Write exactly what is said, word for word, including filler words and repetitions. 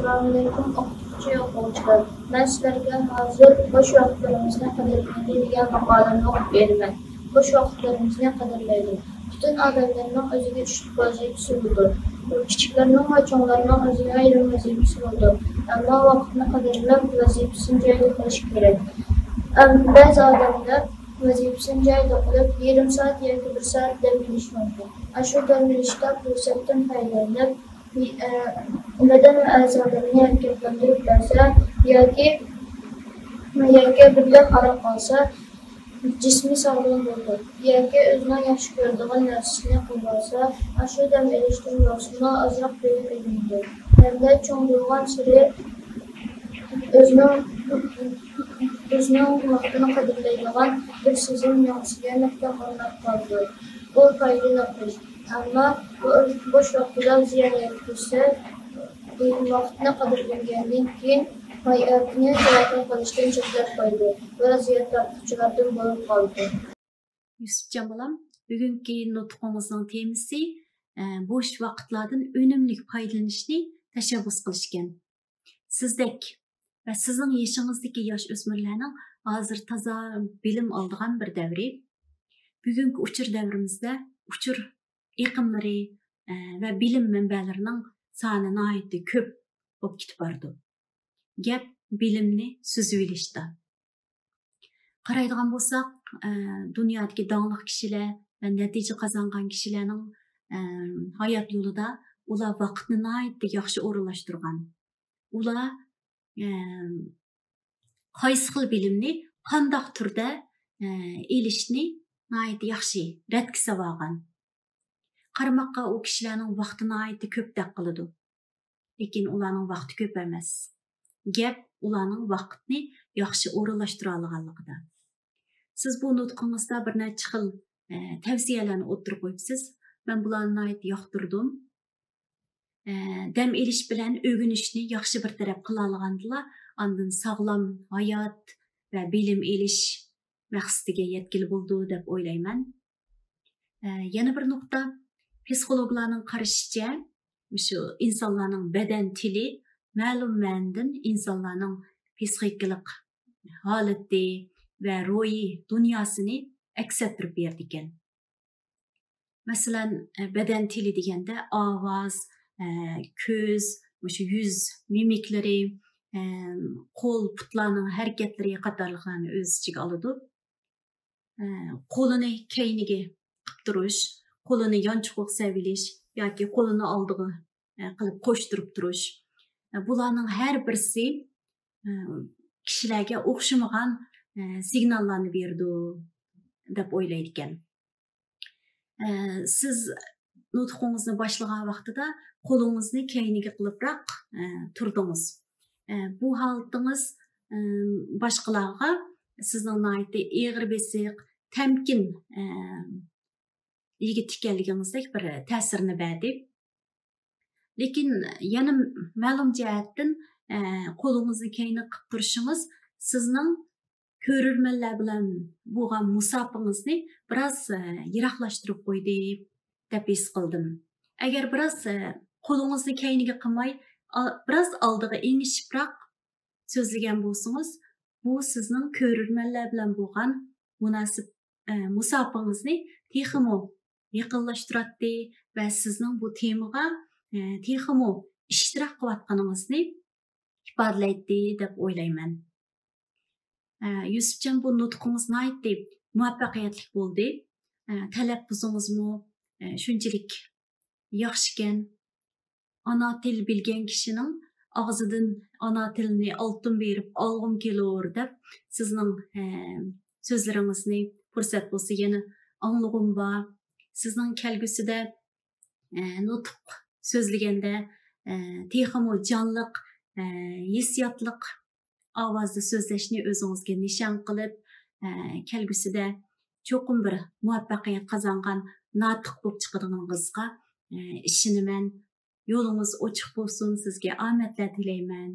ئەسسالامۇئەلەيكۇم، ئوقۇتقۇچى، ئوقۇغۇچىلار. مەن سىلەرگە ھازىر بوش ۋاقىتلىرىمىزنى قەدىرلەيلى دېگەن ماقالىنى ئوقۇپ بېرىمەن. بوش ۋاقىتلىرىمىزنى قەدىرلەيلى. پۈتۈن ئادەملەرنىڭ ئۆزىگە چۈشلۈك ۋەزىپىسى بولىدۇ. كىچىكلەرنىڭ ۋە چوڭلارنىڭ ئۆزىگە ئايرىم ۋەزىپىسى بولىدۇ. ئەمما ۋاقىتنى قەدىرلەپ، ۋەزىپىسىنى جايىدا قىلىش كېرەك. ئەم، بەزى ئادەملەر ۋەزىپىسىنى جايىدا قىلىپ، يېرىم سائەت ياكى بىر سائەت دەم ئېلىشى مۇمكىن. ئاشۇ دەم ئېلىشتا پۇرسەتتىن پايدىلىنىپ، بى-، ئە، بەدەن ۋە ئەزالىرىنى ھەرىكەتلەندۈرۈپ بەرسە ياكى، ياكى بىردەم ئارام ئالسا، جىسمىي ساغلام بولىدۇ. ياكى ئۆزىنىڭ ياخشى كۆرىدىغان نەرسىسىنى قىلىۋالسا، ئاشۇ دەم ئېلىشتىن بولسىمۇ ئازراق بېلى قېينايدۇ. ھەمدە چوڭ بولغانسېرى ئۆزىنىڭ، ئۆزىنىڭ ۋاقتىنى قەدىرلەيدىغان بىر سېزىم مېڭىسىگە مەھكەم ئورناپ قالىدۇ. بۇ پايدىلىق ئىش. ئەمما بۇ بوش ۋاقتىدا زىيان يەتكۈزسە، ۋاقىتنى قەدىرلىمىگەندىن كېيىن ھاياتىنى تەرەققىي قىلىشتىن چەتلەپ قويىدۇ ۋە زىيان تارتقۇچىلاردىن بولۇپ قالىدۇ. يۈسۈپجان بالام، بۈگۈنكى نۇتقىڭىزنىڭ تېمىسى، ئە، بوش ۋاقىتلاردىن ئۈنۈملۈك پايدىلىنىشنى تەشەببۇس قىلىش ئىكەن. سىزدەك ۋە سىزنىڭ يېشىڭىزدىكى ياش ئۆسمۈرلەرنىڭ ھازىر تازا بىلىم ئالىدىغان بىر دەۋرى. بۈگۈنكى ئۇچۇر دەۋرىمىزدە ئۇچۇر ئېقىملىرى، ئە، ۋە بىلىم مەنبەلىرىنىڭ سانى ناھايىتى كۆپ بولۇپ كېتىپ بارىدۇ. گەپ بىلىمنى سۈزۈۋېلىشتا. قارايدىغان بولساق، ئە، دۇنيادىكى داڭلىق كىشىلەر ۋە نەتىجە قازانغان كىشىلەرنىڭ، ئە، ھايات يولىدا ئۇلار ۋاقىتنى ناھايىتى ياخشى ئورۇنلاشتۇرغان. ئۇلار، ئە، قايسى خىل بىلىمنى قانداق تۈردە، ئە، ئېلىشنى ناھايىتى ياخشى رەتكە سېلىۋالغان. قارىماققا ئۇ كىشىلەرنىڭ ۋاقتى ناھايىتى كۆپتەك قىلىدۇ. لېكىن ئۇلارنىڭ ۋاقتى كۆپ ئەمەس. گەپ ئۇلارنىڭ ۋاقىتنى ياخشى ئورۇنلاشتۇرالىغانلىقىدا. سىز بۇ نۇتقىڭىزدا بىر نەچچە خىل، ئە، تەۋسىيەلەرنى ئوتتۇرىغا قويۇپسىز. مەن بۇلارنى ناھايىتى ياقتۇردۇم. ئە، دەم ئېلىش بىلەن ئۆگىنىشنى ياخشى بىر تەرەپ قىلالىغاندىلا، ئاندىن ساغلام ھايات ۋە بىلىم ئېلىش مەقسىتىگە يەتكىلى بولىدۇ دەپ ئويلايمەن. ئە، يەنە بىر نۇقتا، پسىخولوگلارنىڭ قارىشىچە، مۇشۇ ئىنسانلارنىڭ بەدەن تىلى مەلۇم مەنىدىن ئىنسانلارنىڭ پسىخىكىلىق ھالىتى ۋە روھىي دۇنياسىنى ئەكس ئەتتۈرۈپ بېرىدىكەن. مەسىلەن، ئە، بەدەن تىلى دېگەندە ئاۋاز، ئە، كۆز، مۇشۇ يۈز مىمىكلىرى، ئە، قول، پۇتلارنىڭ ھەرىكەتلىرى قاتارلىقلارنى ئۆز ئىچىگە ئالىدۇ. ئە، قولىنى كەينىگە قىپ تۇرۇش، قولىنى يانچۇقىغا سېلىۋېلىش ياكى قولىنى ئالدىغا، ئە، قىلىپ قوشتۇرۇپ تۇرۇش. ئە، بۇلارنىڭ ھەر بىرسى، ئە، كىشىلەرگە ئوخشىمىغان، ئە، سىگناللارنى بېرىدۇ دەپ ئويلايدىكەن. ئە، سىز نۇتقىڭىزنى باشلىغان ۋاقتىدا قولىڭىزنى كەينىگە قىلىپراق، ئە، تۇردىڭىز. ئە، بۇ ھالىتىڭىز، ئە، باشقىلارغا سىزنىڭ ناھايىتى ئېغىر بېسىق، تەمكىن، ئە، يىگىت ئىكەنلىكىڭىزدەك بىر تەسىرنى بەردى. لېكىن يەنە مەلۇم جەھەتتىن، ئە، قولىڭىزنى كەينىگە قىپ تۇرۇشىڭىز سىزنىڭ كۆرۈرمەنلەر بىلەن بولغان مۇساپىڭىزنى بىراز، ئە، يىراقلاشتۇرۇپ قويدى دەپ ھېس قىلدىم. ئەگەر بىراز، ئە، قولىڭىزنى كەينىگە قىلماي، ئا-، بىراز ئالدىغا ئېڭىشىپراق سۆزلىگەن بولسىڭىز، بۇ سىزنىڭ كۆرۈرمەنلەر بىلەن بولغان مۇناسىپ-، ئە، مۇساپىڭىزنى تېخىمۇ يېقىنلاشتۇراتتى ۋە سىزنىڭ بۇ تېمىغا، ئە، تېخىمۇ ئىشتىراك قىلىۋاتقىنىڭىزنى ئىپادىلەيتتى دەپ ئويلايمەن. ئە، يۈسۈپجان، بۇ نۇتقىڭىز ناھايىتى مۇۋەپپەقىيەتلىك بولدى. ئە، تەلەپپۇزىڭىزمۇ، ئە، شۇنچىلىك ياخشىكەن. ئانا تىل بىلگەن كىشىنىڭ ئاغزىدىن «ئانا تىلنى ئالتۇن بېرىپ ئالغۇم كېلۇر» دەپ سىزنىڭ، ئە، سۆزلىرىڭىزنى پۇرسەت بولسا يەنە ئاڭلىغۇم بار. سىزنىڭ كەلگۈسىدە، ئە، نۇتۇق سۆزلىگەندە، ئە، تېخىمۇ جانلىق، ئە، ھېسسىياتلىق ئاۋازدا سۆزلەشنى ئۆزىڭىزگە نىشان قىلىپ، ئە، كەلگۈسىدە چوقۇم بىر مۇۋەپپەقىيەت قازانغان ناتىق بولۇپ چىقىدىغىنىڭىزغا، ئە، ئىشىنىمەن. يولىڭىز ئوچۇق بولسۇن، سىزگە ئامەتلەر تىلەيمەن.